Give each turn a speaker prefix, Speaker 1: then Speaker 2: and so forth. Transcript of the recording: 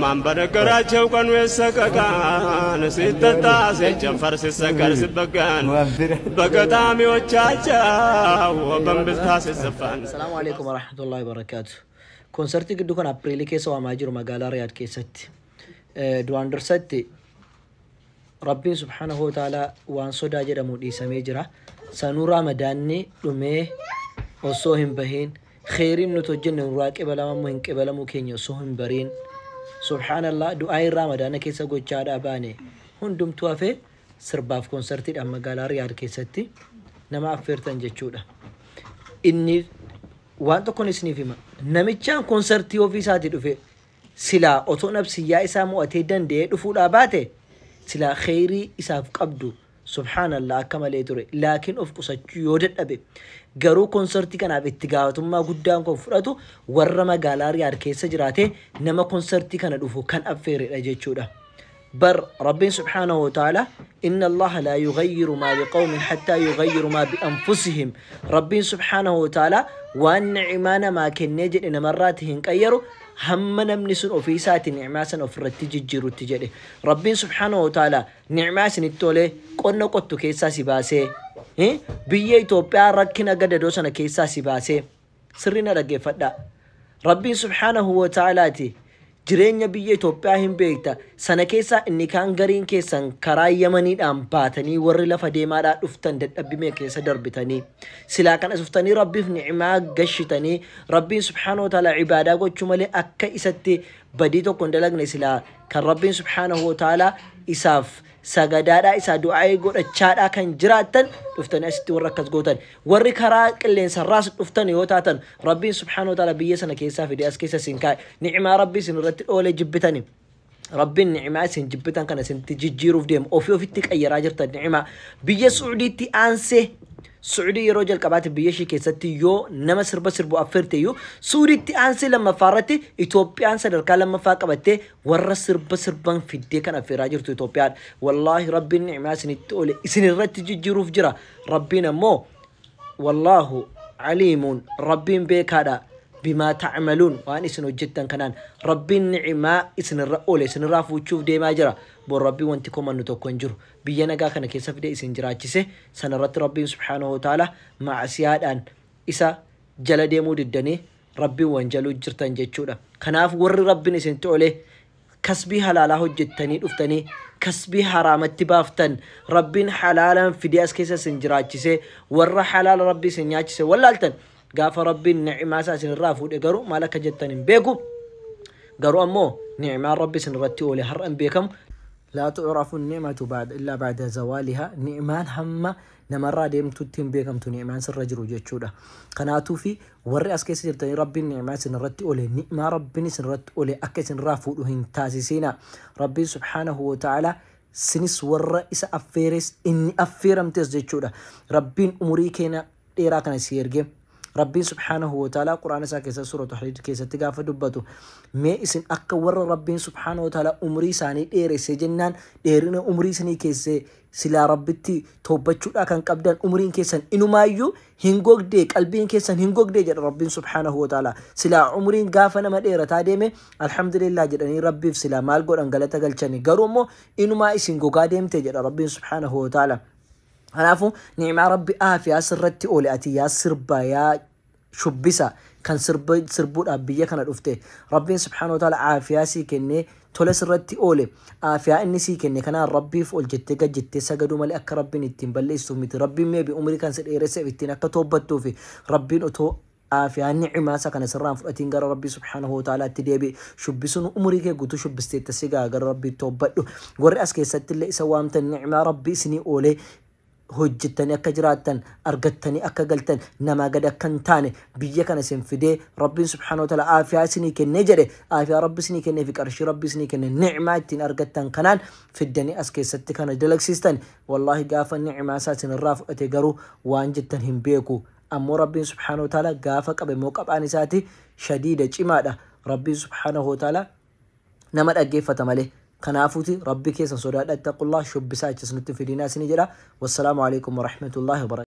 Speaker 1: ማን በነገራቸው ቀኑ የሰቀቃን ሲጠጣ ሲጨፈር ሲሰከር ሲበገን በገጣሚዎቻቸው በእምብልታ ሲዘፈን።
Speaker 2: Salaamu alaikum warahmatullahi wabarakatuh. Konsertii gidduu kan Apriilii keessa waamaa jiru magaalaa Riyaad keessatti. Duraan dursatti Rabbiin subhaanahu wa ta'aalaa waan sodaa jedhamu dhiisamee jira. Sanuu Ramadaanni dhumee osoo hin bahin, kheyriin nuti hojjenne nurraa qebalamamoo hin qebalamuu keenya osoo hin bariin, subhaanallah, du'aayin Ramadaana keessa gochaadhaa baane hundumtuu hafee sirbaaf konsartiidhaan magaalaa Riyaad keessatti nama affeertan jechuudha. Inni waan tokkoon isiniif hima. Namichaan konsartii ofii isaatii dhufe silaa otoo nabsiyyaa isaa mo'atee danda'ee dhufuudhaa baate, silaa kheyrii isaaf qabdu subhaanallah akka malee ture. Laakiin of qusachuu yoo dadhabe garuu, konsartii kanaaf itti gaafatamummaa guddaan kan fudhatu warra magaalaa Riyaad keessa jiraate nama konsartii kana dhufu kan affeeredha jechuudha. Bar Rabbiin subhaanahu wa ta'ala, inna Allaha laa yughayyiru maa biqawmin hattaa yughayyiru maa bianfusihim. Rabbiin subhaanahu wa ta'ala waan ni'imaa namaa kennee jedhe namarraati hin qayyaru hamma namni sun ofii isaati ni'imaa sana ofirratti jijjiirutti jedhe. Rabbiin subhaanahu wa ta'ala ni'imaa isinitti tolee, qonna qottu keessaa si baasee, biyya Itoophiyaa rakkina gadadoo sana keessaa si baasee, sirrii na dhaggeeffadhaa. Rabbiin subhaanahu wa ta'alaati jireenya biyya Itoophiyaa hin beekta. Sana keessaa inni kaan gariin keessan karaa Yamaniidhaan baatanii warri lafa deemaadhaa dhuftan dadhabbii keessa darbitanii, silaa kan asuftanii Rabbiif ni'imaa gashitanii, Rabbiin subhaanahu wa ta'ala ibaadaa gochuu malee akka isatti badii tokko hin dalagne, silaa kan Rabbiin subhaanahu wa ta'ala isaaf sagadaadhaa isaa du'aa godhachaadhaa kan jiraattan dhuftanii asitti warra akkas gootan, warri karaa qilleensarraas dhuftan yoo taatan, Rabbiin subhaanahu wa ta'ala biyya sana keessaa fidee as keessa isin kaa'e. Ni'imaa Rabbii isin irratti dhoolee jibbitani. Rabbiin ni'imaa isin jibbitan kana isinitti jijjiiruuf deemu. Ofii ofitti qayyaraa jirtan ni'imaa. Biyya Suudiitti aansee, Suudii yeroo jalqabaati biyya ishii keessatti yoo nama sirba sirbu affeerte iyyuu, Suudiitti aansee lammaffaa irratti Itoophiyaan sadarkaa lammaffaa qabattee warra sirba sirban fiddee kan affeeraa jirtu Itoophiyaadha. Wallaahi Rabbiin ni'imaa isinitti oole isin irratti jijjiiruuf jira. Rabbiin ammoo wallaahu aliimuun, Rabbiin beekaadha, bimaa tacmaluun, waan isin hojjettan kanaan Rabbiin ni'imaa isinirra oole isinirraa fuuchuuf deemaa jira. Bor Rabbiin wanti komannu tokko hin jiru. Biyya nagaa kana keessa fidee isin jiraachise sanarratti Rabbiin subhaanahu wa ta'ala macsiyaadhaan isa jala deemuu diddanii Rabbiin wanjaluu jirtan jechuudha. Kanaaf warri Rabbiin isinitti oole, kasbii halaalaa hojjettanii dhuftanii kasbii haraamatti baaftan, Rabbiin halaalaan fidee as keessa isin jiraachise, warra halaala Rabbii isin nyaachise wallaaltan, gaafa Rabbiin ni'imaa isaa isinirraa fuudhe garuu maal akka jettan hin beeku. Garuu ammoo ni'imaan Rabbi isin irratti oole har'a hin beekamu. Laa tu'rafu ni'matu ba'da illaa ba'da zawaalihaa. Ni'imaan hamma namarraa deemtutti hin beekamtu ni'imaan sirra jiru jechuudha. Kanaatuu fi warri as keessa jirtanii Rabbiin ni'imaa isin irratti oole, ni'imaa Rabbiin isin irratti oole akka isin irraa fuudhu hin taasisina. Rabbiin subhaanahu wa ta'ala sinis warra isa affeeres inni affeeramtes jechuudha. Rabbiin umurii keenya dheeraa kana si ergee, Rabbiin subhaanahu wa ta'ala Quraana isaa keessatti suuratu Hadiid keessatti gaafa dubbatu, mee isin akka warra Rabbiin subhaanahu wa ta'ala umurii isaanii dheeresse jennaan, dheerina umurii isinii keessee silaa Rabbitti toobbachuudhaa kan qabdan, umuriin keessan inumaayyuu hin gogdee, qalbiin keessan hin gogdee jedha Rabbiin subhaanahu wa ta'ala. Silaa umuriin gaafa nama dheerataa deeme alhamdulillah jedhanii Rabbiif silaa maal godhan, galata galchanii, garuu immoo inumaa isin gogaa deemte jedha Rabbiin subhaanahu wa ta'ala. Kanaafuu ni'imaa Rabbi aafiyaa sirratti oole, ati yaa sirba, yaa shubbisa kan sirba sirbuudhaaf biyya kana dhufte, Rabbiin subhaanahu wa ta'ala aafiyaa sii kennee tola sirratti oole. Aafiyaa inni sii kenne kanaan Rabbiif ol jettee gad jettee sagaduu malee akka Rabbiin ittiin balleessuuf miti. Rabbiin meebi umrii kan si dheeresseef ittiin akka toobbattuufi. Rabbiin otoo aafiyaa ni'imaa isa kana sirraan fudhatiin gara Rabbii subhaanahu wa ta'alaatti deebi'i. Shubbisuun umurii kee guutuu shubbisteetta si gaa, gara Rabbii toobbadhu. Warri as keessatti illee isa waamtan, ni'imaa Rabbii isinii oolee hojjettanii akka jiraattan, argattanii akka galtan, namaa gad akka hin taane biyya kana isin fidee Rabbiin subhaanahu wa ta'ala aafiyaa isinii kennee jedhe. Aafiyaa Rabbi isinii kennee fi qarshii Rabbi isinii kenne ni'imaa ittiin argattan kanaan fiddanii as keessatti kana dalagsiistan, wallaahi gaafa ni'imaa isaa isinirraa fudhate garuu waan jettan hin beeku. Ammoo Rabbiin subhaanahu wa ta'ala gaafa qabe immoo qabaan isaati shadiida, cimaadha. Rabbiin subhaanahu wa ta'ala nama dhaggeeffata malee. Kanaafuuti Rabbi keessan sodaadha, ittaqullah, shubbisaa achis nutti fidinaa isinii jedha. Wassalaamu alaikum warahmatullaahi wabarakatuh.